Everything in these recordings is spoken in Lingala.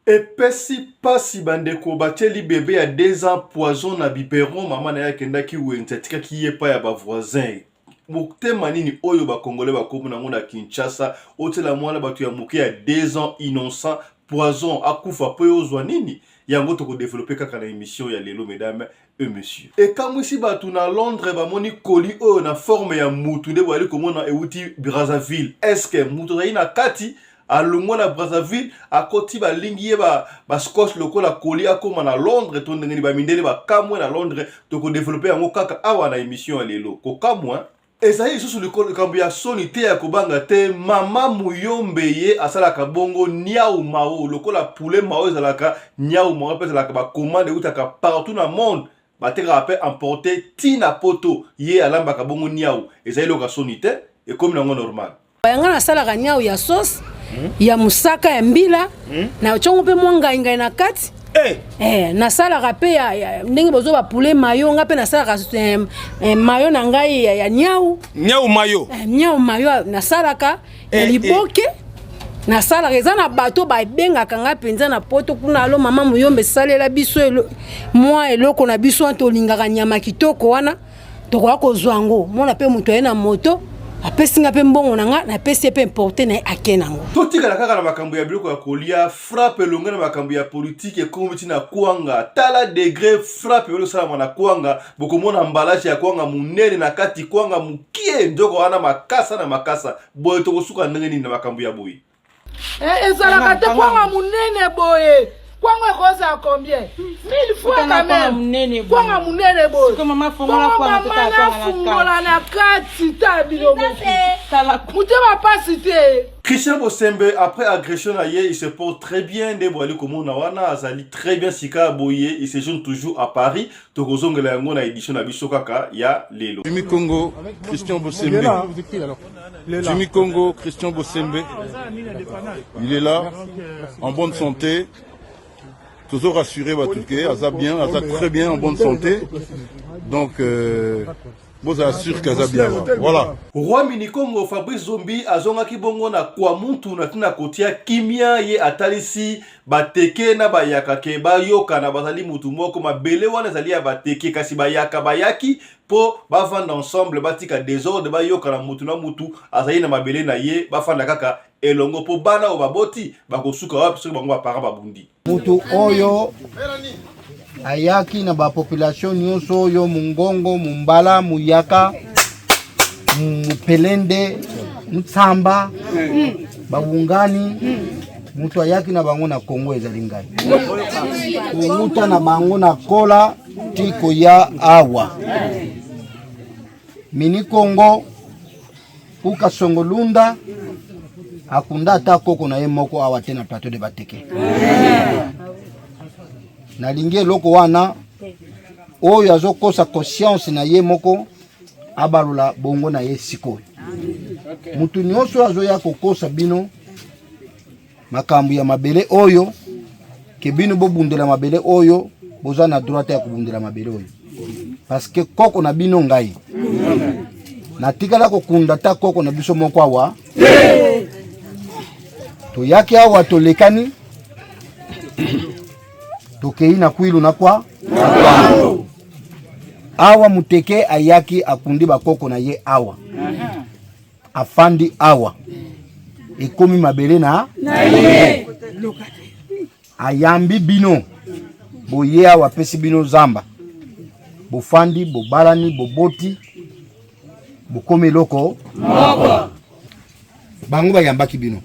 Epesi pasi ba ndeko batieli bebe ya 2 ans poison na biberon mama naye akendaki wenze atikaki ye epai ya ba voisin motema nini oyo ba congolais bakomi nango na Kinshasa otiela mwana bato ya moke ya 2 ans innocent poison akufa po yo ozwa nini yango toko developper kaka na emission ya lelo mesdames et messieurs. Ekamwisi bato na Londres bamoni colis oyo na forme ya mutu nde boyali komona ewuti Brazzaville. Est-ce que mutu azali na kati alongwa na Brazzaville akoti balingi ye ba, ba scotch lokola colis akoma na Londres to ndenge nini? Bamindele bakamwe na Londres. Toko developper yango kaka awa na emission ya lelo. Kokamwa Ezali lisusu likambo ya soni te ya kobanga te, mama muyombe ye asalaka bongo niau mao lokola poulet mao ezalaka niau mao pe ezalaka ba commande ewutaka partout na monde batekaka pe emporte ti na poto ye alambaka bongo niau ezali eloko ya soni te ekomi nango normal. Nga nasalaka niau ya sauce ya mosaka ya mbila na tiongo mpe mwa ngai ngai na kati. Hey. Eh, nasalaka mpe ya, ya, ndenge bozo ba poulet mayo nga mpe nasalaka eh, eh, mayo na ngai ya, ya niau niau mayo eh, niau mayo nasalaka ya eh, liboke eh. Nasalaka eza na bato babengaka ngai mpenza na poto kuna alo mama muyombe salela biso elo, mwa eloko na biso wana tolingaka nyama kitoko wana tokoka kozwa yango mona mpe moto aye na moto apesi nga mpe mbongo na nga napesi ye mpe importe na ye ake nango. Totikala kaka na makambo ya biloko ya kolia, frappe elongue na makambo ya politique ekomi ti na kwanga. Tala degre frappe oyo esalama na kwanga, bokomona emballage ya kwanga monene na kati kwanga mokie, nzoko wana makasa na makasa. Boye tokosuka ndenge nini na makambo ya boye? Eh, ezalaka te kwanga monene boye kwanga ekozala combien mille fois quand même kwanga monene boye mama nafungola na kati ta bino motema pasi te. Christian Bosembe après agression na ye il se porte très bien nde boyali komona wana azali très bien sika boye il séjourne toujours à Paris tokozongela yango na édition na biso kaka ya lelo. Jimmy Congo Christian Bosembe Jimmy Congo Christian Bosembe il est là en bonne santé toujours rassuré bato ke aza bien aza très bien en bonne santé donc euh, bozala sûr ke aza bien voilà. Roi Minikongo Fabrice Zombi azongaki bongo na Kwamuntu na ntina kotia kimia ye atalisi bateke na bayaka ke bayokana bazali mutu moko mabele wana ezali ya bateke kasi bayaka bayaki po bavanda ensemble batika desordre bayokana mutu na mutu azali na mabele na ye bafanda kaka elongo po bana oyo baboti bakosuka wapi soki bango ba parents babundi. Mutu oyo ayaki na ba population nyonso oyo Mungongo, Mumbala, Muyaka, Mupelende, Mutsamba, Bawungani, mutu ayaki na bango na Congo ezali ngai. Kowuta na bango na kola ti koya awa. Mini Congo Uka Songo Lunda akunda ata koko na ye moko awa te na plateau de Bateke. Nalingi eloko wana oyo azokosa conscience na ye moko abalola bongo na ye sikoyo. Mutu nyonso azoya kokosa bino makambo ya mabele oyo ke bino bobundela mabele oyo boza na droit ya kobundela mabele oyo parce que koko na bino ngai natikala kokunda ta koko na biso moko awa toyaki awa tolekani tokei na kwilu na kwa awa muteke ayaki akundi bakoko na ye awa afandi awa ekomi mabele na ye ayambi bino boye awa apesi bino zamba bofandi bobalani boboti bokomi eloko moko bango bayambaki bino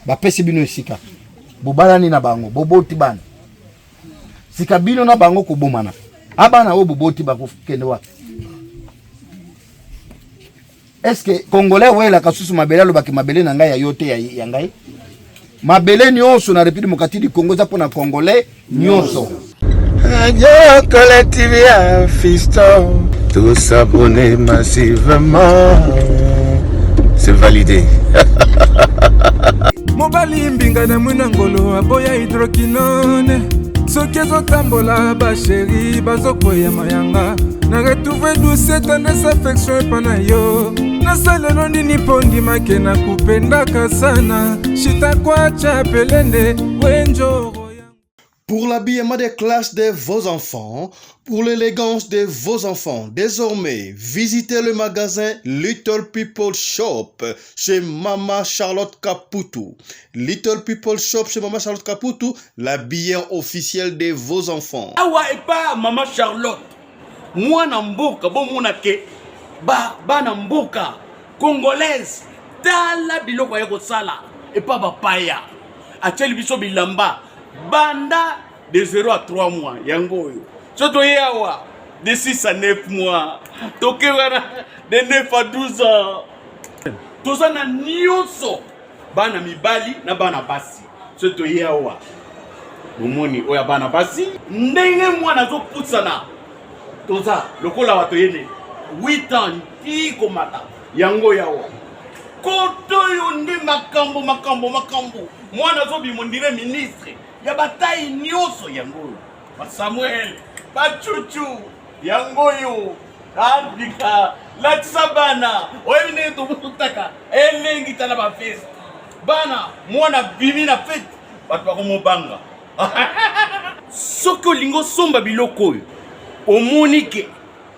bapesi bino esika bobalani na bango boboti bana sika bino na bango kobomana abana oyo boboti bakokende wapi Est-ce que Congolais awelaka susu mabele alobaki mabele na ngai ya yo te ya, ya ngai? Mabele nyonso na République démocratique du Congo eza pona Congolais nyonso. Radio Collective ya Fiston, tous abonnés massivement, c'est validé. Mobali mbinga na mwina ngolo aboya hydroquinone soki ezotambola basheri bazokweya mayanga na retrouve douce tendresse affection epa na yo. Nasalelo nini mpo ndimake nakupendaka sana shitakwacha pelende wenjoro. Pour l'habillement des classes de vos enfants, pour l'élégance de vos enfants, désormais, visitez le magasin Little People Shop chez Mama Charlotte Kaputu. Little People Shop chez Mama Charlotte Kaputu, l'habilleur officiel de vos enfants. Awa epa Mama Charlotte, mwana mboka bomona ke ba bana mboka congolaise, tala biloko aye kosala epa bapaya, atieli biso bilamba banda de 0 à 3 mois. Yango oyo so toye awa de 6 à 9 mois, toke wana de 9 à 12 ans. Toza na nyonso, bana mibali na bana basi. So toye awa, bomoni oyo ya bana basi, ndenge mwana azopusana, toza lokola bato yene 8 ans ti komata. Yango yawa koto oyo nde makambo makambo makambo, mwana azobima ondire ministre ya bataille nyonso. Yango oyo basamuel bachuchu, yango oyo andika latisa bana. Oyebi ndenge tobutaka elengi, tala bafeste bana, mwana bimi na fete, bato bakomobanga. Soki olingi osomba biloko oyo, omoni ke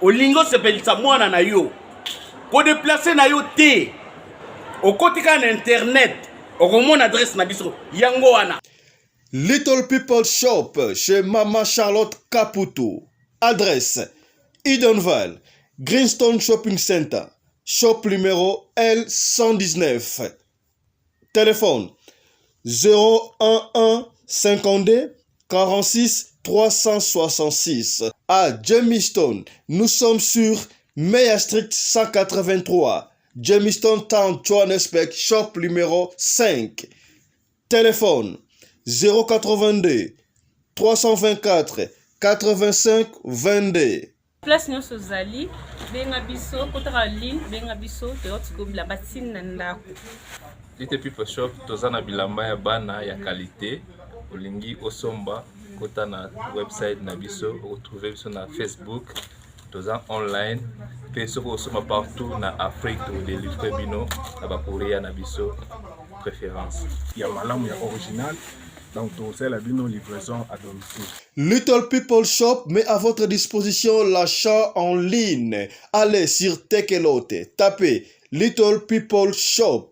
olingi osepelisa mwana na yo, kodéplacer na yo te, okoti kaka na internet, okomona adresse na biso yango wana. Little People Shop chez Mama Charlotte Caputo. Adresse: Edenvale, Greenstone Shopping Center, shop numéro L119. Téléphone: 011 52 46 366. À Germiston, nous sommes sur Meyer Street 183, Germiston Town, Johannesburg, shop numéro 5. Téléphone: 082 324 85 22. Place nyonso ozali, benga biso, kotaka ligne, benga biso, toyoti bilamba ntina na ndako. Little People Shop, toza na bilamba ya bana ya qualité. Olingi osomba, kota na website na biso, okotrouver biso na Facebook, toza online mpe. Soki osomba partout na Afrique, tokodélivrer bino na bacourrier na biso préférence. Ya malamu, ya original, donc tokosalela bino livraison à domicile. Little People Shop met à votre disposition l'achat en ligne. Allez sur Takealot, tapez Little People Shop.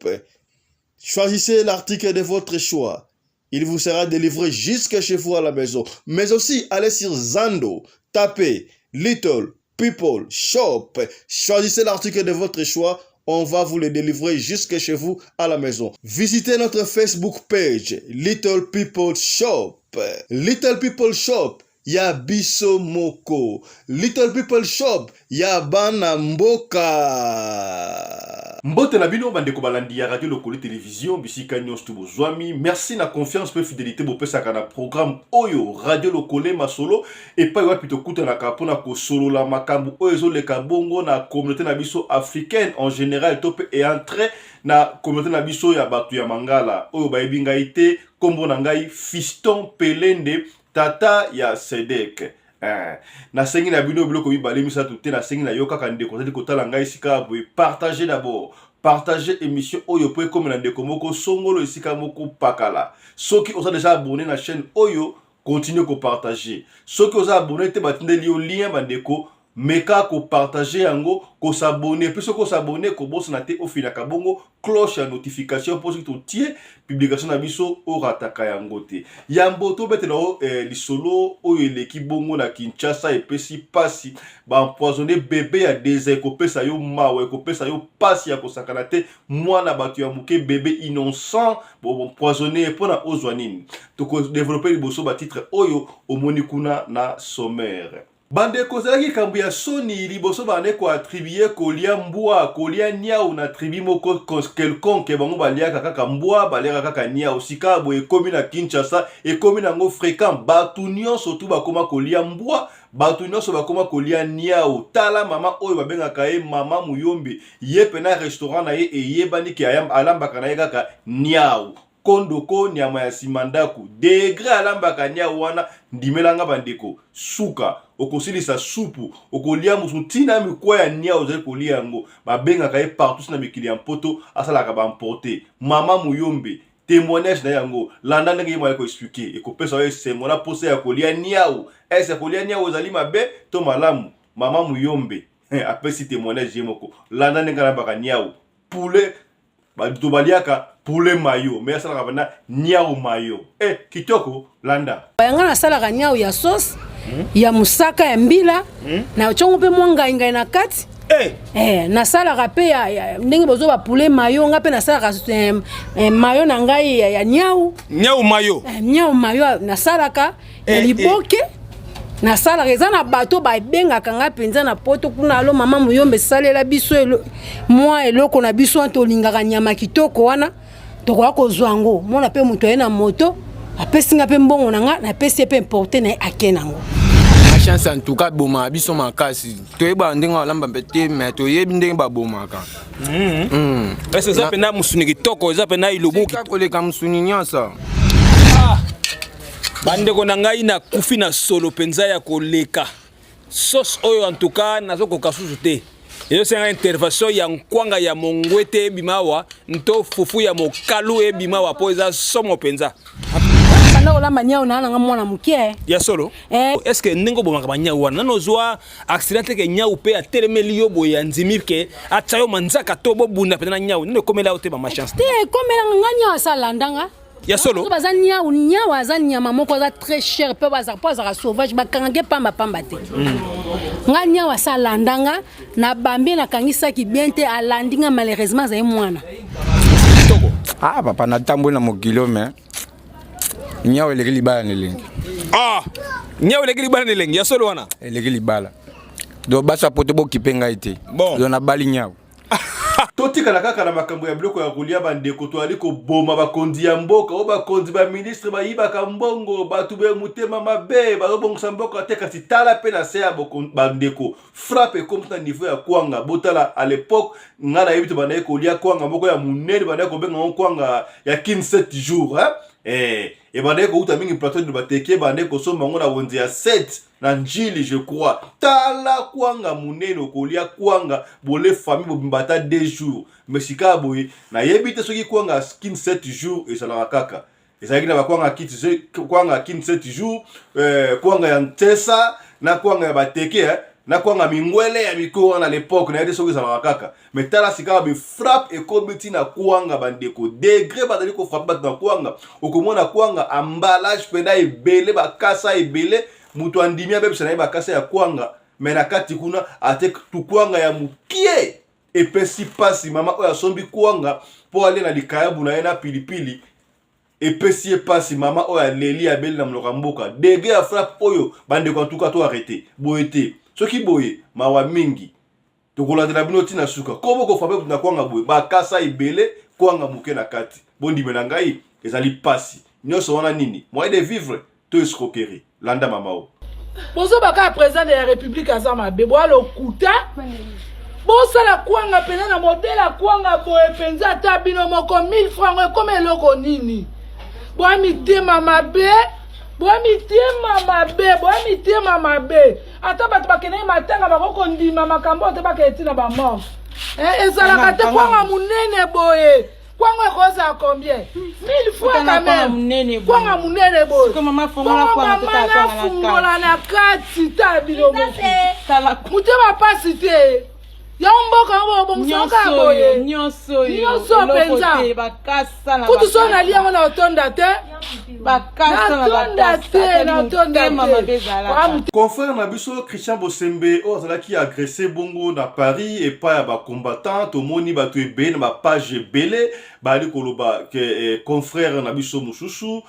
Choisissez l'article de votre choix. Il vous sera délivré jusque chez vous à la maison. Mais aussi, allez sur Zando, tapez Little People Shop. Choisissez l'article de votre choix. On va vous le délivrer jusque chez vous à la maison. Visitez notre Facebook page, Little People Shop. Little People Shop, ya biso moko. Little People Shop, ya bana mboka. Mbote na bino bandeko balandi ya Radio Lokole Télévision bisika nyonso to bozwami. Merci na confiance mpe fidélité bopesaka na programme oyo Radio Lokole Masolo, epai wapi tokutanaka mpona kosolola makambo oyo ezoleka bongo na communauté na biso africaine en général, to mpe entre na communauté na biso ya bato ya Mangala. Oyo bayebi ngai te, nkombo na ngai Fiston Pelende, tata ya Sedek. Nasengi na bino biloko mibale misato te. Nasengi na yo kaka, ndeko ozali kotala ngai esika boye, partage d'abord, partage émission oyo po ekomela ndeko moko songolo esika moko pakala. Soki oza déjà abonné na chaîne oyo, continue kopartager. Soki oza abonné te, batindeli yo lien, bandeko, meka kopartager yango, kos'abonner. Mpe soki os'abonner, kobosana te ofinaka bongo cloche ya notification, mpo soki totie publication na biso, orataka yango te. Yambo tobetela o lisolo oyo eleki bongo na Kinshasa, epesi mpasi, baempoisonner bébé ya 2 ans. Ekopesa yo mawa, ekopesa yo mpasi ya kosakana te. Mwana bato ya moke, bébé innocent, boempoisonner mpona ozwa nini? Tokodévelopper liboso batitre oyo omoni kuna na sommaire. Bandeko, ezalaki likambo ya soni liboso bande koattribuer kolia mbwa, kolia niau na tribu moko quelconque. Bango baliaka kaka mbwa, baliaka kaka niau. Sika boye ekomi na Kinshasa, ekomi nango fréquent. Bato nyonso tu bakoma kolia mbwa, bato nyonso bakoma kolia niau. Tala mama oyo babengaka ye Mama Muyombe, ye mpe na restaurant na ye eyebani ke alambaka na ye kaka niau. Kondoko nyama ya sima ndaku degre alambaka niau wana ndimela nga ba ndeko suka okosilisa supu okolia musu ti na mikwa ya niau ozali kolia yango babengaka ye partout na mikili ya mpoto asalaka ba emporte mama muyombe temoignage na ye yango landa ndenge ye moko ko expliquer ekopesa yo esengo na posa ya kolia niau est kolia niau ezali mabe to malamu mama muyombe apesi temoignage ye moko landa ndenge alambaka niau poulet bato baliaka poulet mayo mais asalaka bana niau mayo eh kitoko landa yanga nasalaka niau ya sauce ya mosaka ya mbila na tiongo mpe mwa ngaingai na kati Eh. Eh, nasalaka mpe ya, ya, ndenge bozo ba poulet mayo nga mpe nasalaka eh, eh, mayo na ngai ya, ya niau niau mayo eh, niau mayo nasalaka ya Eh, liboke nasalaka eza na bato babengaka nga mpenza na poto kuna alo mama muyombe esalela biso elo, mwa eloko na biso wana tolingaka nyama kitoko wana tokoya kozwa yango mona mpe moto aye na moto apesi nga mpe mbongo na nga napesi ye mpe importe na ye ake nango. Chance en tout cas bomaka biso makasi toyebaka ndenge balamba mpe te mais toyebi ndenge babomaka. Ese eza mpenza mosuni kitoko, eza mpenza ilobu koleka mosuni nyonso. Bandeko na ngai, nakufi na solo mpenza ya koleka sauce oyo. En tout cas nazokoka susu te, ezosenga intervention ya nkwanga ya mongwete ebima awa nto fufu ya mokalu ebima awa mpo eza somo mpenza. Banda kolamba niau na nanga mwana moke. Ya solo? Eh. Est ce que ndenge obomaka banyau wana, nano ozwa accident te ke nyau mpe atelemeli yo boye, andimi ke atya yo manzaka to bobunda mpenza na nyau? Nini ekomela yo te, mama Chance? Te, ekomelanga nga niau asalandanga. Ya solo? So baza niau, niau aza nyama moko aza très cher mpe bazaka mpo azalaka sauvage, bakangaki pamba pamba te. Nga niau asa alandanga na bambi, nakangisaki bien te, alandi nga, malheureusement azali mwana. Ah papa, natamboli na mokili oyo mais nyau eleki libala na elengi. Ah, nyau eleki libala na elengi, ya solo wana? Eleki libala. Donc basi ya poto bokipe ngai te. Bon. Donc nabali nyau. Totikala kaka na makambo ya biloko ya kolia. Bandeko, toyali koboma bakonzi ya mboka oyo, bakonzi baministre bayibaka mbongo, bato be motema mabe, bazobongisa mboka te. Kasi tala mpe na se ya bandeko, frappe ekomi na niveau ya kwanga. Botala, à l'époque ngai nayebi te, bandaki kolia kwanga moko ya monene, bandaki kobenga yango kwanga ya kin 7 jours, hein? Eh, ebandaki kouta mingi plateau de Bateke, bandaki kosomba yango na wenze ya 7 na Njili, je crois. Tala kwanga monene, okolia kwanga bole famille bobimba ata 2 jours. Mais sika boye nayebi te soki kwanga kin 7 jours ezalaka kaka. Ezalaki na bakwanga kiti, kwanga kin 7 jours, kwanga ya ntesa na kwanga ya Bateke, eh, na kwanga mingwele ya miko wana. L'époque nayebi te soki ezalaka kaka. Mais tala sika bafrappe ekomi ntina kwanga. Bandeko, degré bazali kofrapper bato na kwanga, okomona kwanga emballage mpenza ebele, bakasa ebele, moto andimi abebisa na ye bakasa ya kwanga, mais na kati kuna ate tukwanga ya mokie. Epesi mpasi. Mama oyo asombi kwanga mpo alia na likayabu na ye na pilipili, epesi ye mpasi. Mama oyo aleli, abeli na monoko ya mboka. Degré ya frappe oyo, bandeko, en tout cas to arrêter boye te. Soki boye, mawa mingi. Tokolandela bino ntina suka. Komo kofrapper na kwanga boye, bakasa ebele, kwanga moke na kati, bondimela ngai, ezali mpasi. Nyonso wana nini? Moyen de vivre to escroquerie? Landa mama o. Bozoba kaka. Président de la République aza mabe, boya lokuta. Bosala kwanga mpenza na modèle ya kwanga boye mpenza, ata bino moko 1000 franc ekoma eloko nini? Boya mitema mabe, boya mitema mabe, boya mitema mabe. Ata bato bakendeki matanga bakoki kondima makambo oyo te, bakende ntina bamorgue. Ezalaka te. Kwanga monene boye, kwanga ekozala combien? 1000 fois quand même. Kwanga monene boye, bongo mama nafungola na kati ta bino moko motema pasi te. Yango mboka yango bobongisaka boye nyonso nyonso mpenza. Kutu so nalia yango na otonda te, natonda te, natonda te. Confrère na biso Christian Bosembe oyo azalaki agressé bongo na Paris epai ya bacombattant, tomoni bato ebele na bapage ebele bazali koloba ke confrère na biso mosusu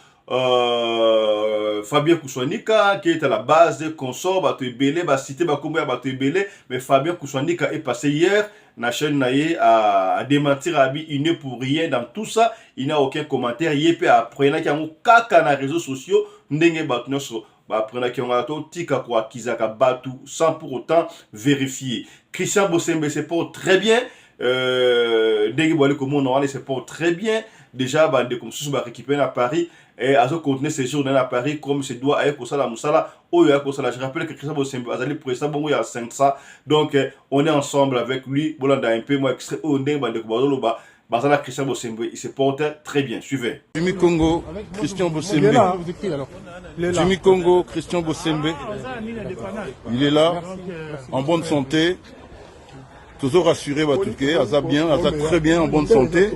Fabien Kuswanika qui est à la base de consort, bato ebele bacité bakombo ya bato ebele. Mais Fabien Kuswanika est passé hier na chaîne na ye à démentir, abi il n'est pour rien dans tout ça, il n'a aucun commentaire. Ye mpe apprenaki yango kaka na réseaux sociaux ndenge bato nyonso baapprenaki yango. Totika koakizaka bato sans pour autant vérifier. Christian Bosembe se porte très bien, ndenge boali komona wana, se porte très bien. Déjà bandeko mosusu ba récupérer na Paris et azo continuer séjour na Paris comme se doit, aye kosala mosala oyo aye kosala. Je rappelle que Christian Bosembe azali président bongo ya 500, donc on est ensemble avec lui. Bolanda un peu moi extrait oyo ndenge bandeko bazoloba bazala Christian Bosembe, il se porte très bien. Suivez. Jimmy Congo, Christian Bosembe. Jimmy Congo, Christian Bosembe. Il est là, en bonne santé. Toujours rassuré, Batouké, aza bien, aza très bien, en bonne santé.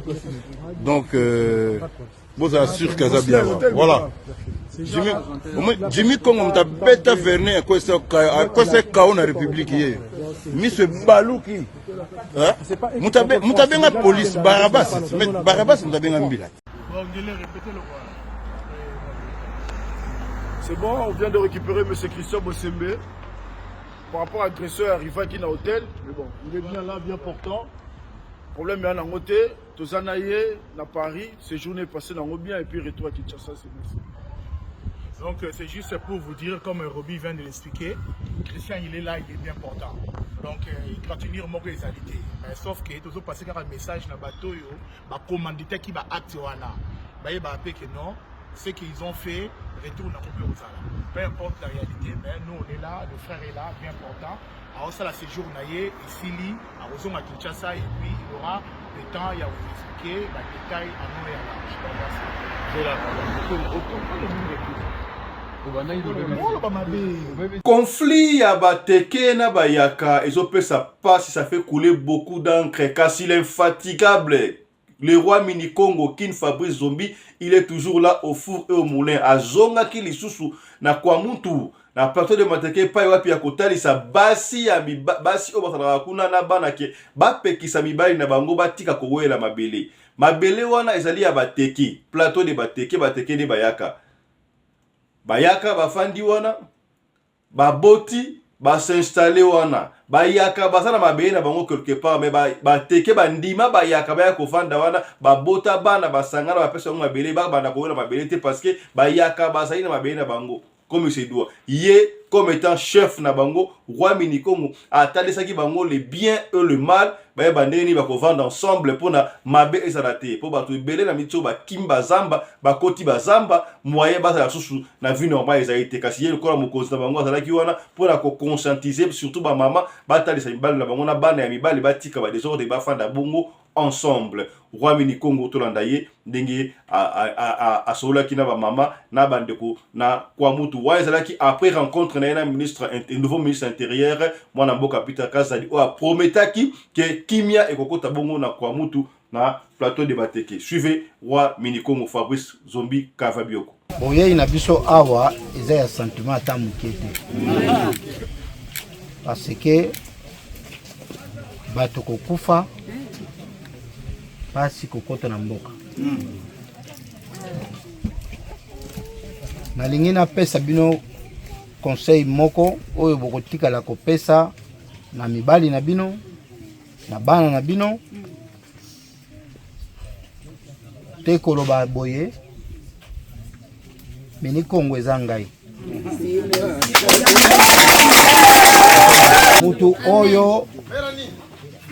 Donc, boza sûr qu'aza bien. Voilà. Jimmy, Jimmy Congo, m'ta beta vernet à quoi c'est KO na République ye. Miso baluki. Hein? Mutabenga police Barabas, mais Barabas mutabenga mbila. C'est bon, on vient de récupérer M. Christian Bosembe par rapport à l'agresseur arrivaki na hôtel, mais bon, il est bien là, bien portant. Problème ya nango te, toza na ye na Paris, séjour est passé nango bien et puis retour à Kinshasa, c'est merci. Donc c'est juste pour vous dire, comme Roby vient de l'expliquer, Christian il est là, il est bien portant. Donc égratignure moko ezali te. Mais sauf que tozo passer kaka message na bato oyo ba commanditaki ba acte wana. Bayeba pe que non, ce qu'ils ont fait retour na kope kozala. Peu importe la réalité, mais nous on est là, le frère est là, bien portant. Aosala séjour na ye esili, akozonga Kinshasa et puis il aura le temps ya vous expliquer ba détails en long et en large. Donc merci. Oloba mabe. Conflit ya bateke na bayaka ezopesa pasi, ça fait couler beaucoup d'encre, kasi l'infatigable le roi Mini Congo Kin Fabrice Zombi, il est toujours là au four et au moulin. Azongaki lisusu na Kwamuntu na plateau de Mateke epai wapi ya kotalisa basi ya basi oyo bazalaka kuna na bana ke bapekisa mibali na bango batika kowela mabele. Mabele wana ezali ya bateke, plateau de bateke, bateke nde bayaka. Bayaka bafandi wana, baboti ba s'installer wana, bayaka baza na mabele na bango quelque part, mais bateke bandima bayaka baya kovanda wana, babota bana, basangana, bapesa bango mabele, babanda kowela mabele te parce que bayaka bazali na mabele na bango comme il se doit. Ye comme étant chef na bango, roi Minikongo, atalisaki bango le bien et le mal, bayeba ndenge nini bakovanda ensemble mpona mabe ezala te, mpo bato ebele na miti oyo bakimi bazamba, bakoti bazamba, moyen bazala susu na vie normale ezali te. Kasi ye lokola mokonzi na bango azalaki wana mpona koconscientiser surtout bamama batalisa mibali na bango na bana ya mibali batika badesordre, bafanda bongo ensemble. Roi Minikongo, tolanda ye ndenge asololaki na bamama na bandeko na Kwamutu. Wana ezalaki après rencontre na ye na ministre, nouveau ministre intérieur mwana mboka Peter Kazadi, oyo aprometaki ke kimia ekokota bongo na Kwamutu na plateau de Bateke. Suivez roi Minikongo Fabrice Zombi Kavabioko. Boyei na biso awa eza ya sentiment ata moke te, parce que bato kokufa pasi kokota na mboka. Nalingi napesa bino conseil moko oyo bokotikala kopesa na mibali na bino, na bana na bino te. Koloba boye, Mini Kongo eza ngai mutu oyo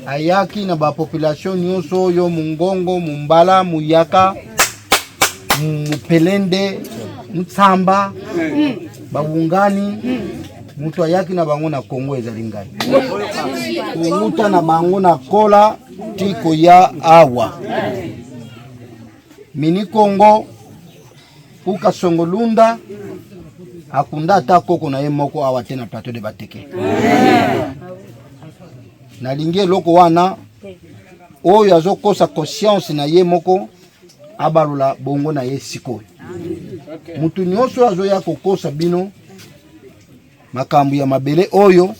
ayaki na bapopulation nyonso oyo, Mungongo, Mumbala, Muyaka, Mupelende, Ntsamba, Babungani, mutu ayaki na bango na Kongo ezali ngai. Kowuta na bango na kola ti koya awa Mini Kongo kuka Songolunda akunda ata koko na ye moko awa te na plateau de Bateke. Nalingi eloko wana oyo azokosa conscience na ye moko abalola bongo na ye sikoyo. Mutu nyonso azoya kokosa bino makambo ya mabele oyo,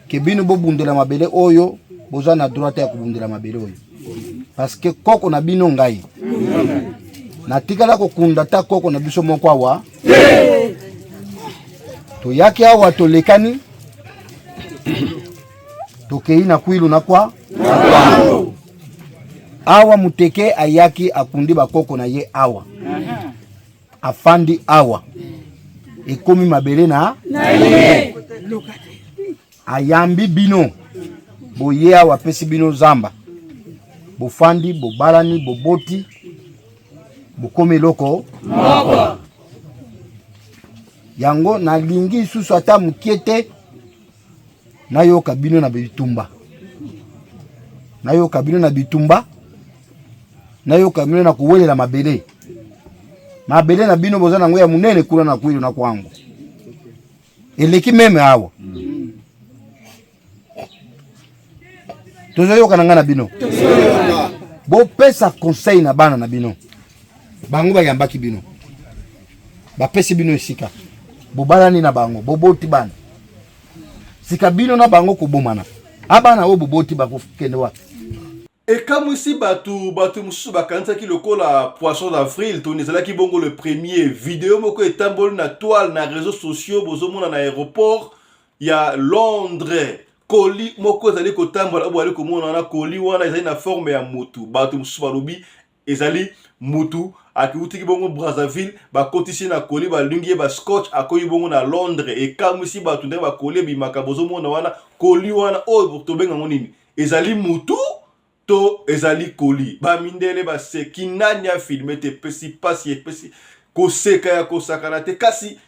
ke bino bobundela mabele oyo, boza na droit ya kobundela mabele oyo, parce que koko na bino ngai natikala kokunda ta koko na biso moko awa. Toyaki awa, tolekani, tokei na Kwilu na kwa awa. Muteke ayaki akundi bakoko na ye awa, afandi awa, ekomi mabele na ye. Ayambi bino, boye awa, apesi bino zamba, bofandi, bobalani, boboti. Bokomi eloko moko. Yango nalingi lisusu ata mokie te nayoka bino na bitumba, nayoka bino na bitumba, nayoka bino na kowelela mabele. Mabele na bino boza nango ya monene kuna na Kwilu na Kwango eleki meme awa. Tozoyoka na ngai na bino, bopesa conseil na bana na bino. Bango bayambaki bino, bapesi bino esika, bobalani na bango, boboti bana. Sika bino na bango kobomana, a bana oyo boboti bakokende wapi? Ekamwisi bato, bato mosusu bakanisaki lokola poisson d'avril toni ezalaki bongo le premier video moko etamboli na toile na réseaux sociaux, bozomona na aéroport ya Londres koli moko ezali kotambola oyo bozali komona wana. Koli wana ezali na forme ya motu. Bato mosusu balobi ezali mutu akiwutiki bongo Brazzaville, bakotisi na koli, balingi ye ba scotch, akoyi bongo na Londres. Ekamwisi bato ndenge bakoli ebimaka. Bozomona wana koli wana oyo tobenga yango nini? Ezali mutu to ezali koli? Bamindele baseki. Nani afilme te? Epesi pasi, epesi koseka ya kosakana te. Kasi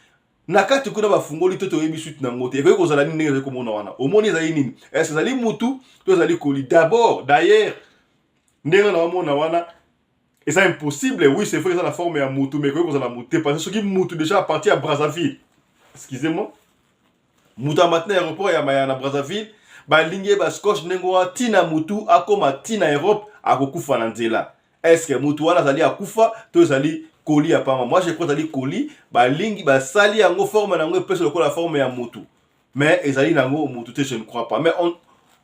na kati kuna bafungoli te, toyebi suite nango te. Ekoki kozala nini? Ndenge ezali komona wana, omoni ezali nini? Est ezali mutu to ezali koli? D'abord, d'ailleurs, ndenge naomona wana eza impossible. Oui, c'est vrai, eza na forme ya mutu, mais ekoki kozala mutu te, parce que soki mutu déjà à partir ya Brazzaville, excusez-moi, mutu amati na aéroport ya Maya na Brazzaville, balingi ye bascotch ndenge wana ntina mutu akóma ntina Europe, akokufa na nzela. Est ce que mutu wana azali akufa to ezali koli ya pamba? Moi, je crois ezali koli. Balingi basali yango forme na yango epesi lokola forme ya mutu, mais ezali nango mutu te, je ne crois pas. Mais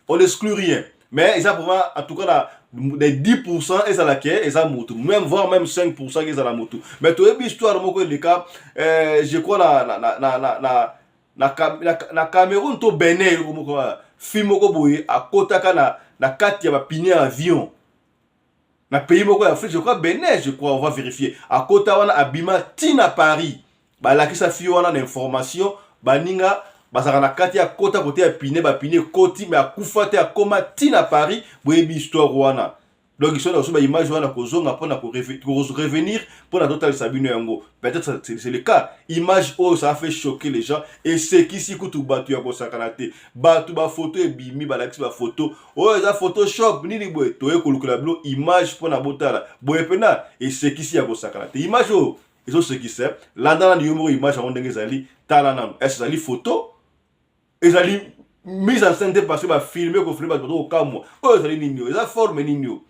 on n'exclut rien, mais eza vraiment, en tout cas, na des 10% ezalaki eza mutu, même voire même 5% ezala mutu. Mais toyebi histoire moko eleka, je crois na Cameroun to Benin, eloko moko, fille moko boye akotaka na kati ya bapine ya avion na pays moko ya Afrique, je crois Benin, je crois, on va vérifier. Akota wana, abima ntina Paris. Balakisa fille wana na information, baninga bazalaka na kati ya kota kote ya pine, bapine ekoti, mais akufa te, akoma ntina Paris. Boyebi histoire wana. Donc soki nakoso baimage wana, kozonga mpona korevenir mpona totalisa bino yango. Peut-être c'est le cas. Image oyo, ça a fait choquer les gens, esekisi kutu bato ya kosakana te. Bato bafoto ebimi, balakisi bafoto oyo eza Photoshop nini boye. Toye kolukela bino image mpona botala boye mpena esekisi ya kosakana te. Image oyo ezosekisa. Landa nanu yo moko image yango ndenge ezali. Tala nanu, est ezali photo, ezali mise en scène te? Parce que bafilme, kofilme, bato bato kokamwa. Oyo ezali nini? Oyo eza forme nini? Oyo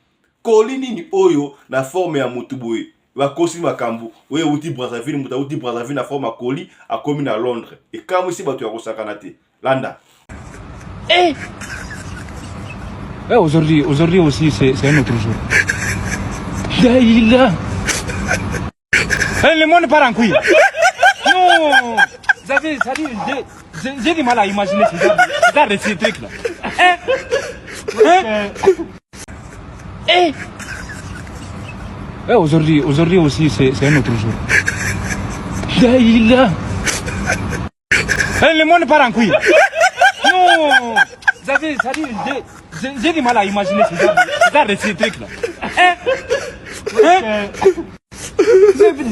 koli nini oyo na forme ya motu boye? Bakosi makambo oyo euti Brazzaville. Moto auti Brazzaville na forme akoli, akomi na Londres. Ekamwisi bato ya kosakana te. Landa. Eh Eh, aujourd'hui, aujourd'hui aussi, c'est un autre jour. Daïla. Eh, le monde part en couille. Non. Vous avez, ça dit, j'ai du mal à imaginer ce genre de ces trucs-là. Hein? Hein? Eh Eh, aujourd'hui, aujourd'hui aussi, c'est un autre jour. Daïla. Eh, le monde part en couille. Non. Vous avez, ça dit, j'ai du mal à imaginer ce genre de ces trucs-là. Hein? Hein?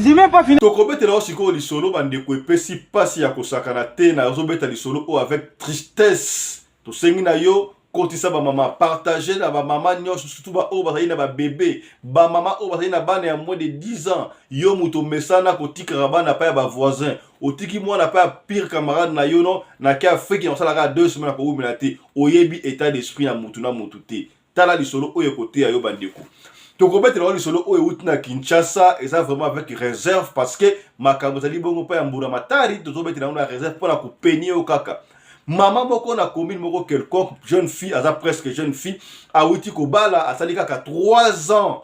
J'ai même pas fini. Tokobetela oyo sikoyo lisolo, bandeko, epesi mpasi ya kosakana te. Nazobeta lisolo oyo avec tristesse. Tosengi na yo, kotisa bamama, partage na bamama nyonso, surtout baoyo bazali na babebe, bamama oyo bazali na bana ya moins de 10 ans. Yo moto omesana kotikaka bana pa ya bavoisin, otiki mwana pa ya pire camarade na yo, no nake Afrike, na kosalaka 2 semaines, akowumela te. Oyebi état d'esprit ya mutu na mutu te. Tala lisolo oyo ekoteya yo. Bandeko, tokobetela yo lisolo oyo euti na Kinshasa. Eza vraiment avec réserve, parce que makambo ezali bongo mpo ya mbula matari. Tozobetela yango na réserve mpona kopeni yo kaka. Mama moko na commune moko quelconque, jeune fille, aza presque jeune fille, awuti kobala, asali kaka 3 ans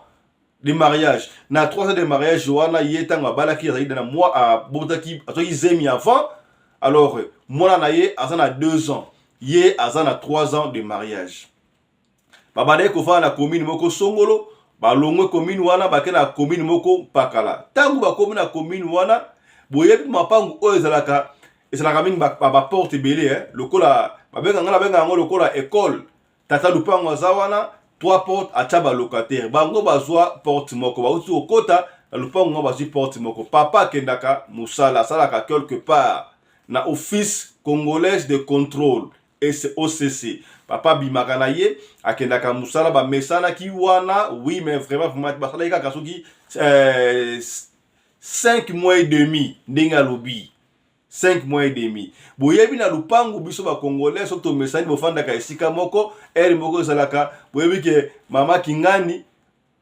de mariage. Na 3 ans de mariage wana, ye ntango abalaki azali na mwa, abotaki, azwaki zemi avant. Alors mwana na ye aza na 2 ans, ye aza na 3 ans de mariage. Babandaki kofanda na commune moko songolo. Balongwe commune wana, bake na commune moko mpakala. Ntango bakomi na commune wana, boyebi mapangu oyo ezalaka mingi baporte ebele, eh? Lokola babenga nga, nabenga yango lokola école. Tata lupango aza wana, trois porte, atya balocataire. Bango bazwa porte moko, bauti kokota. Na lupangu ngo bazwi porte moko. Papa akendaka mosala, asalaka quelque part na Office congolaise de controle, OCC. Papa abimaka na ye, akendaka mosala, bamesanaki wana, oui mais vraiment vraiment basalaki kaka soki 5 mois et demi ndenge alobi. 5 mois et demi. Boyebi na lupangu biso ba congolais soki tomesani bofandaka esika moko, heure moko ezalaka boyebi ke mama Kingani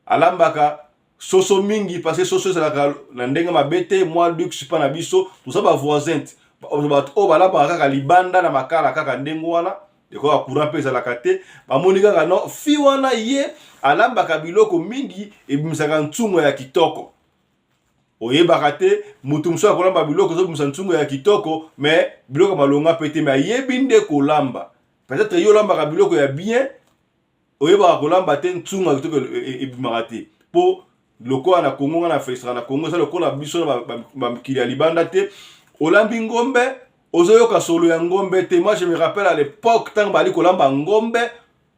alambaka soso mingi parce que soso ezalaka na ndenge mabe te, mwa luxe mpa na biso toza ba voisin te bato oyo balambaka kaka libanda na makala kaka ndenge wana ekoka courant mpe ezalaka te bamoni kaka no fi wana ye alambaka biloko mingi ebimisaka ntungo ya kitoko oyebaka te moto mosusu akolamba biloko ezobimisa ntungo ya kitoko mais biloko ya malonga mpe te mais ayebi nde kolamba peut-être yo olambaka biloko ya bien oyebaka kolamba te ntunga ya kitoko ebimaka te mpo lokola na Congo nga na felisaka na Congo eza lokola biso na bamikili ya libanda te olambi ngombe ozoyoka solo ya ngombe te moi je me rappelle à l'époque ntango bali kolamba ngombe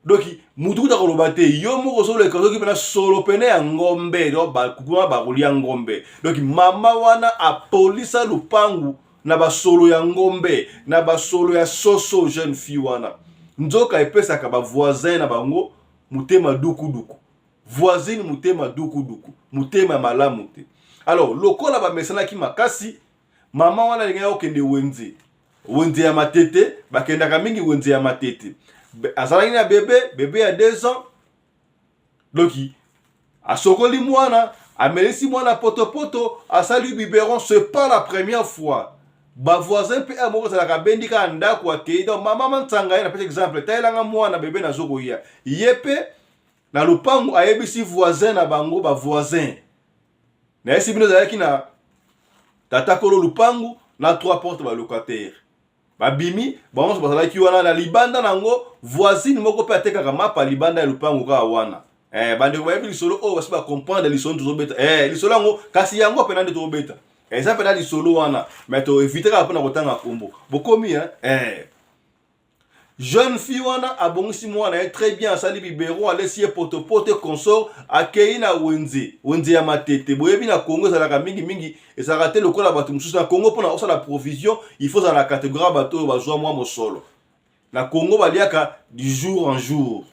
donc mutu kuta koloba te yo moko ozoleka ozoki mpena solo pene ya ngombe donc bakukuma bakolia ngombe donc mama wana apolisa lupangu na basolo ya ngombe na basolo ya soso jeune fille wana nzoka epesaka bavoisin na bango motema dukuduku voisine motema dukuduku motema ya malamu te alors lokola bamesanaki makasi mama wana alingaki kokende wenze wenze ya matete bakendaka mingi wenze ya matete azalaki na bebe bebe ya 2 ans doki asokoli mwana amelisi mwana potopoto asali biberon c'est pas la première fois bavoisin mpe ayo moko ezalaka abendi kaka ndako akei donc mama mantsanga ye napesi exemple tayelanga mwana bebe nazokoya ye mpe na lopango ayebisi voisin na bango bavoisin nayesi bino ezalaki na tata kolo lupangu na trois porte balocataire babimi bango nyonso bazalaki wana na libanda na yango voisine moko mpe atekaka mapa libanda ya lupangu kaka wana eh, bandeko bayebi lisolo oyo basi bacomprendre lisolo tozobeta eh, lisolo yango kasi yango mpena nde tozobeta eza mpena lisolo wana mais toevite kaka mpona kotanga nkombo bokomi eh? eh. Jeune fille wana abongisi mwana ye très bien, asali biberon, alesi ye potopoto consort, akei na wenze, wenze ya matete. Boyebi na Congo ezalaka mingi mingi, ezalaka te lokola bato mosusu na Congo mpona osala provision, il faut ozala na catégorie ya bato oyo bazwa mwa mosolo. Na Congo baliaka du jour en jour.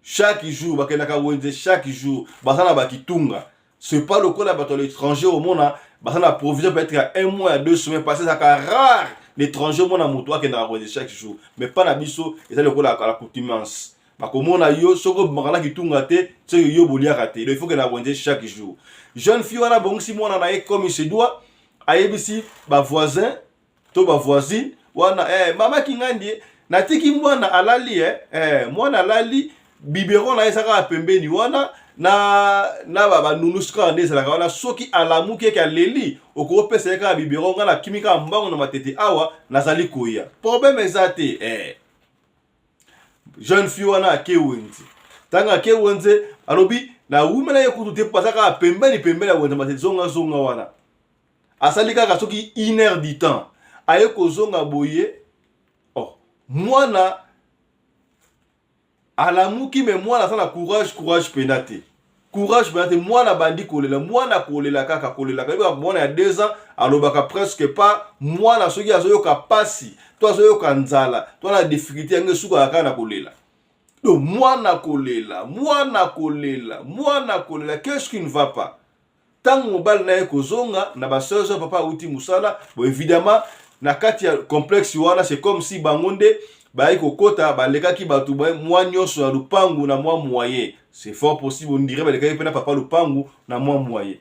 Chaque jour bakendaka wenze chaque jour baza na bakitunga c'est pas lokola bato ya l'étranger omona baza na provision peut-être ya un mois ya deux semaines parce ezalaka rare l'étranger omona moto akendaka wenze chaque jour mais pas na biso eza lokola la coutumance bakomona yo soki obimaka na kitunga te soki yo boliaka te donc il faut kenda wenze chaque jour jeune fille wana abongisi mwana na ye comme il se doit ayebisi bavoisin to ba voisine wana eh, mama kingandi natiki mwana alali eh, eh, mwana alali biberon na ye eza kaka pembeni wana na na banunusi kaka nde ezalaka wana soki alamuki eke aleli okopesa ye kaka biberon ngai nakimi kaka mbango na matete awa nazali koya problème eza te eh. jeune fille wana ake wenze ntango ake wenze alobi nawumela ye kutu te mpo aza kaka pembeni pembeni ya wenze matete zongazonga wana asali kaka soki une heure du temps aye kozonga boye oh, mwana alamuki me mwana aza na courage courage mpena te courage mpena te mwana abandi kolela mwana kolela kaka kolela kaka mwana ya 2 ans alobaka presque pas mwana soki azoyoka pasi to azoyoka nzala to na difficulté yango esukaka kaka na kolela donc mwana kolela mwana kolela mwana kolela qu'est-ce qui ne va pas Tango mobali na ye kozonga na ba 16 heures papa awuti musala, bon evidemment na kati ya complexe wana c'est comme si bango nde bayaki kokota balekaki bato mwa nyonso ya lupangu na mwa moyen. C'est fort possible on dirait balekaki mpe na papa lupangu na mwa moyen.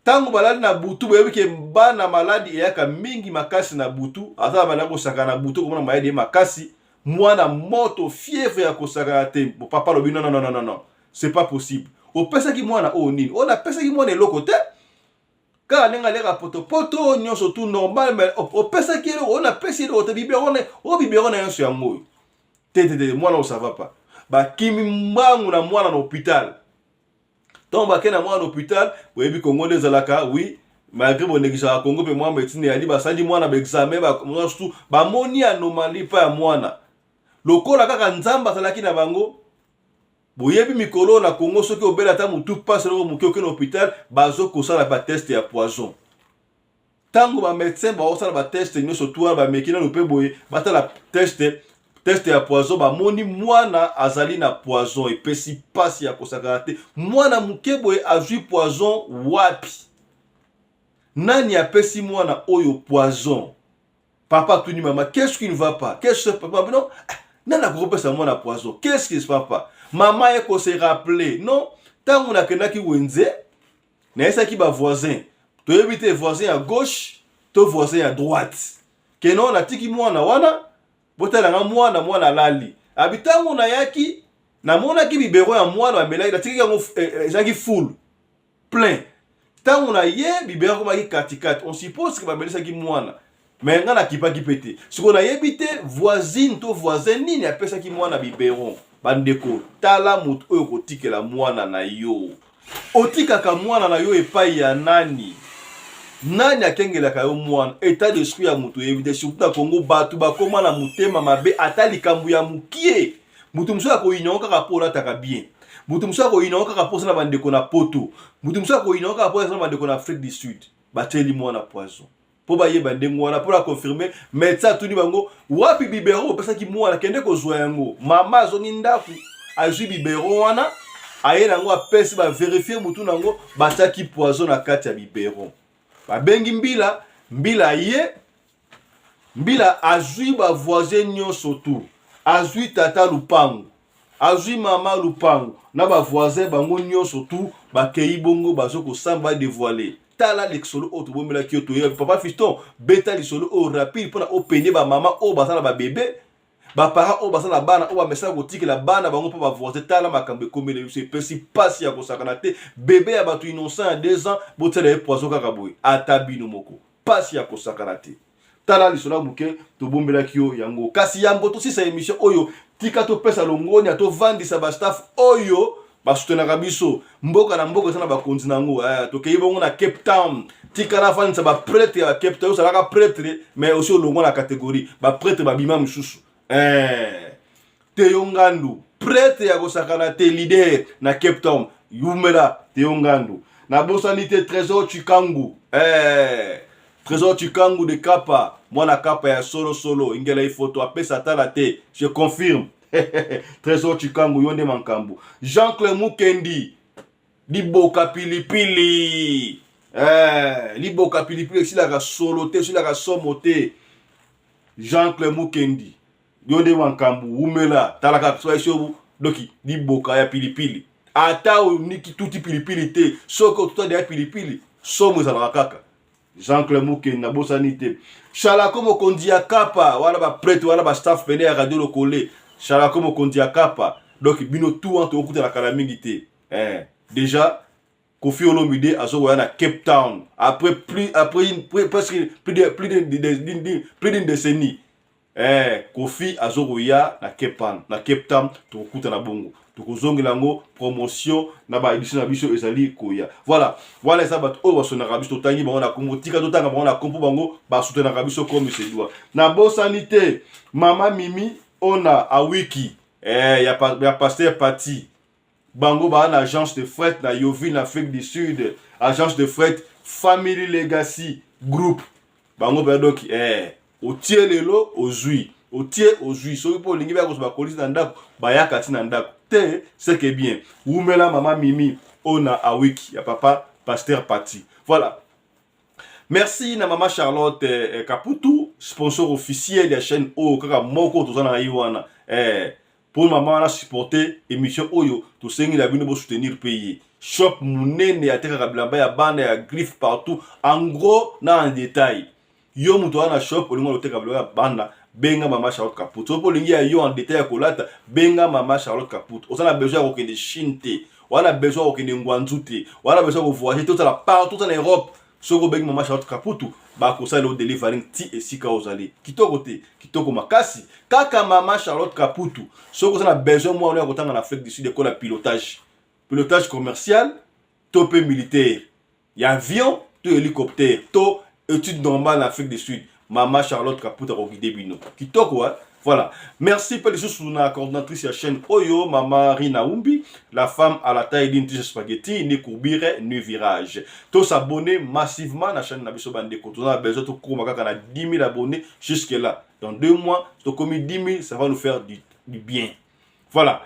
Tango balali na butu boyebi ke bana maladi eyaka mingi makasi na butu, aza banda kosaka na butu komona maladi ye makasi, mwana moto fièvre ya kosakana te. Bon papa alobi non non non non non. C'est pas possible. Opesaki mwana oyo nini? Oyo napesaki mwana eloko te. Kaka ndenge aliaka potopoto nyonso tout normal mais opesaki eloko oyo napesi eloko te biberon na oyo biberon na nyonso yango oyo. Te te te mwana oyo ça va pas. Bakimi mbangu na mwana na hôpital. Ntango bakei na mwana na hôpital, boyebi Congo nde ezalaka oui malgré boneglisaka Congo mpe mwa médecine eyali basali mwana ba examen ba nyonso bamoni anomalie pa ya mwana lokola kaka Nzambe azalaki na bango. Boyebi mikolo na Congo soki obela ata mutu pasi eloko moke oke na hôpital bazo kosala ba test ya poison. Tango ba médecin baosala ba test nyonso tu wana bameki nanu mpe boye batala test test ya poison bamoni mwana azali na poison epesi pasi ya kosakana te. Mwana moke boye azwi poison wapi? Nani apesi mwana oyo poison? Papa atuni mama, qu'est-ce qui ne va pas? Qu'est-ce que papa non? Ah, nani akoki kopesa mwana poison? Qu'est-ce qui se passe pas? Mama ye ko se rappeler. Non, ntango nakendaki wenze, nayesaki ba voisin. Toyebi te voisin ya gauche to voisin ya droite. Ke non, natiki mwana wana, botala nga mwana, mwana alali. Abi ntango nayaki, namonaki bibero ya mwana bamelaki, natikaki yango eh, eh, ezalaki full. Plein. Tango na ye biberon akomaki katikati. On suppose que bamelisaki mwana. Mais nga nakipaki pe te. Sikoyo nayebi te voisine to voisin nini apesaki mwana biberon. Bandeko, tala moto oyo okotikela mwana na yo. Otikaka mwana na yo epai ya nani? Nani akengelaka yo mwana? Etat d'esprit ya moto oyebi te. Surtout na Congo, bato bakoma na motema mabe ata likambo ya mokie. Moto mosusu akoyina yo kaka mpo olataka bien. Moto mosusu akoyina yo kaka mpo oza na bandeko na poto. Moto mosusu akoyina yo kaka mpo oza na bandeko na Afrique du Sud. Batieli mwana poison mpo bayeba ndenge wana mpo na confirme. Médecin atuni bango wapi biberon bopesaki mwana, kende kozwa yango. Mama azongi ndako azwi biberon wana aye na yango apesi baverifie motu na yango, batiaki poison na kati ya biberon. Babengi mbila, mbila aye Mbila azui ba voisin nionso tout, azui tata lupangu, azui mama lupangu na ba voisin bango nionso tout bakeyi bongo bazo kosamba ba devoiler. Tala lisolo oyo tobombelaki yo toyebi papa fiston beta lisolo oyo rapide pona opene ba mama oyo baza na ba bebe ba parents oyo baza na bana oyo bamesana kotikela bana bango mpo ba voisin. Tala makambo ekomeli biso epesi pasi ya kosakana te. Bebe ya bato innocent ya 2 ans botiela ye poison kaka boye ata bino moko. Pasi ya kosakana te. Tala lisolo ya moke tobombelaki yo yango. Kasi yambo tosisa emission oyo, tika topesa longonya, tovandisa ba staff oyo basutenaka biso. Mboka na mboka eza na bakonzi na yango. Eh, tokei bongo na Cape Town. Tika nafandisa ba pretre ya Cape Town. Ozalaka pretre, mais osi olongwa na categorie. Ba pretre babima mosusu. Eh, Theo Ngandu, prêtre ya kosakana te, leader na Cape Town. Yumela Theo Ngandu. Nabosani te Trésor Chikangu. Eh, Trésor Chikangu de Kapa, mwana Kapa ya solo solo, ingela ifoto apesa tala te, je confirme. Trésor Chikangu yo nde mankambu. Jean-Claude Mukendi, liboka pilipili. Eh, liboka pilipili esilaka solo te, esilaka somo te. Jean-Claude Mukendi. Yo nde makambu wumela tala kaka soki so doki liboka ya pilipili ata oniki tuti pilipili te soki otuta deya pilipili somo ezalaka kaka Jean Claude Mukendi nabosani te Shalako mokonzi ya kapa wana ba prêtre wana ba staff pene ya radio lokole Shalako mokonzi ya kapa donc bino tout wana tokokutana kala mingi te eh, déjà Koffi Olomide azokoya na Cape Town après plus après une, presque plus de plus de, de, de, de, plus d'une décennie Eh, Koffi azokoya na Cape Town, na Cape Town tokokutana bongo. Tokozongela yango promotion na ba édition na biso ezali koya. Voilà, voilà eza bato oyo basonaka biso totangi bango na kombo, tika totanga bango na kombo bango basoutenaka biso comme se doit. Nabosani te mama Mimi ona awiki eh, ya, ya pasteur Pati Bango ba na agence de fret na Yeoville na Afrique du Sud, agence de fret Family Legacy Group. Bango ba donc eh otie lelo ozui, otie ozui. Soki po olingi ba kozwa ba colis na ndako, bayaka ti na ndako. Te, c'est que bien. Wumela mama Mimi ona awiki ya papa Pasteur Pati. Voilà. Merci na mama Charlotte eh, Kaputu, sponsor officiel ya chaîne oyo kaka moko toza na ye wana. Eh, Po mama wana supporter emission oyo tosengi na bino bo soutenir pe ye. Shop munene atekaka bilamba ya bana ya griffe partout en gros na en detail. Yo moto wana shop olingi oteka bilamba ya bana benga mama Charlotte Kaputu. Soki olingi ya yo en detail ya kolata benga mama Charlotte Kaputu. Oza na besoin ya kokende Chine te. Oza na besoin ya kokende Guangzhou te. Oza na besoin ya ko voyager te ozala partout oza na Europe. Soki obengi mama Charlotte Kaputu bakosala yo delivering ti esika ozali. Kitoko te? Kitoko makasi. Kaka mama Charlotte Kaputu, soki oza na besoin mwana ya kotanga na Afrique du Sud ekola pilotage, pilotage commercial to pe militaire ya avion to hélicoptère to étude normale na Afrique du Sud, mama Charlotte Kaputu akoguide bino. Kitoko hein? Voilà. Merci pe lisusu na coordinatrice ya chaîne oyo, Mama Rina Umbi, la femme à la taille d'une tige spaghetti, ni courbure, ni virage. To s'abonner massivement na chaîne na biso bandeko. Toza na besoin to koma kaka na 10 000 abonnés jusque là. Dans deux mois, tokomi 10 000, ça va nous faire du bien. Voilà.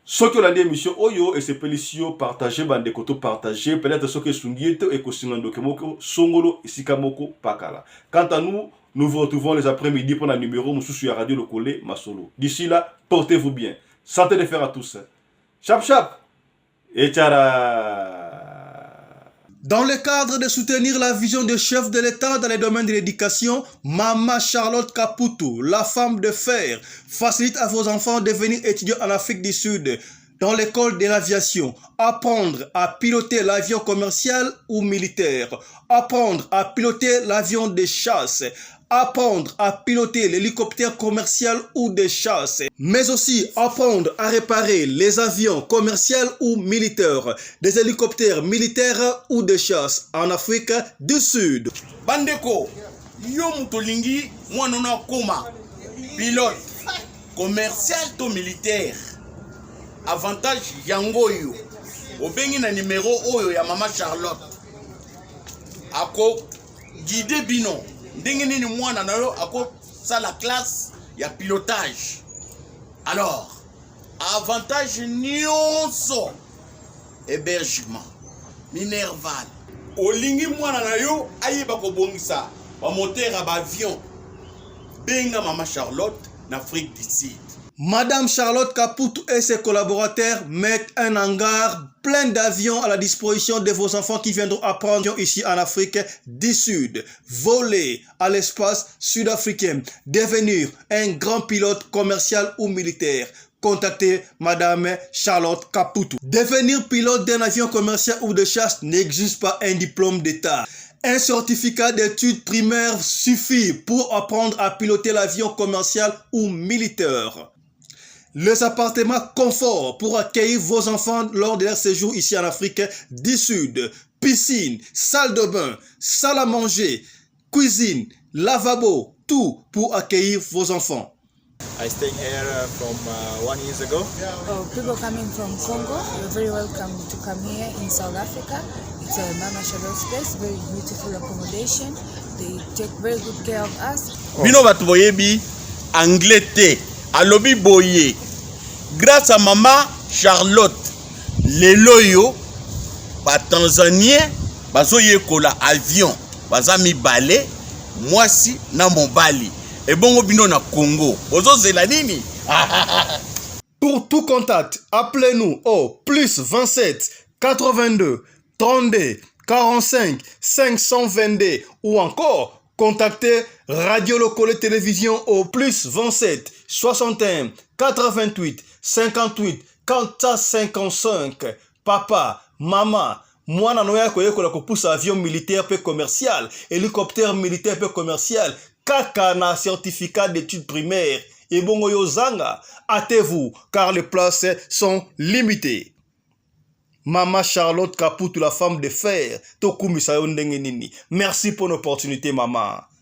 Soki olandi émission oyo esepelisi yo, partage bandeko, to partage. Peut-être soki esungi ye te, ekosinga ndoki moko songolo esika moko pakala. Quant à nous, nous vous retrouvons les après-midi pour la numéro mosusu ya Radio Lokole Masolo. D'ici là, portez-vous bien. Santé de fer à tous. Chap chap et tchara. Dans le cadre de soutenir la vision du chef de l'État dans les domaines de l'éducation, Mama Charlotte Caputo, la femme de fer, facilite à vos enfants de venir étudier en Afrique du Sud dans l'école de l'aviation, apprendre à piloter l'avion commercial ou militaire, apprendre à piloter l'avion de chasse, apprendre à piloter l'hélicoptère commercial ou de chasse, mais aussi apprendre à réparer les avions commerciaux ou militaires, des hélicoptères militaires ou de chasse en Afrique du Sud. Bandeko, yo moto olingi mwana ono akoma pilote commercial to militaire, avantage yango oyo obengi na numero oyo ya Mama Charlotte, akoguide bino ndenge nini mwana na yo akosala classe ya pilotage. Alors, avantage nyonso, hébergement, minerval. Olingi mwana na yo ayeba kobongisa bamoteur ya baavion, benga Mama Charlotte na Afrique du Sud. Madame Charlotte Caputo et ses collaborateurs mettent un hangar plein d'avions à la disposition de vos enfants qui viendront apprendre ici en Afrique du Sud, voler à l'espace sud-africain, devenir un grand pilote commercial ou militaire. Contactez Madame Charlotte Caputo. Devenir pilote d'un avion commercial ou de chasse n'exige pas un diplôme d'État. Un certificat d'études primaires suffit pour apprendre à piloter l'avion commercial ou militaire. Les appartements confort pour accueillir vos enfants lors de leur séjour ici en Afrique du Sud. Piscine, salle de bain, salle à manger, cuisine, lavabo, tout pour accueillir vos enfants. I stay here from one years ago. Oh, people coming from Congo, you're very welcome to come here in South Africa. It's a Mama Charlotte's place, very beautiful accommodation. They take very good care of us. Bino bato boyebi anglais te, alobi boye: grâce à Mama Charlotte, lelo oyo batanzanien bazoyekola avion, baza mibale, mwasi na mobali. Ebongo bino na Congo bozozela nini? Pour tout contact, appelez-nous au plus 27 82 32 45 522 ou encore contactez Radio Lokole Télévision au plus 27 61 88 58 455. Papa, mama, mwana na yo akoyekola kopusa avion militaire mpe commercial, hélicoptère militaire mpe commercial, kaka na certificat d'études primaires. Ebongo yo zanga, hâtez-vous car les places sont limitées. Mama Charlotte Kaputu, la femme de fer, tokumisa yo ndenge nini. Merci pour l'opportunité, mama.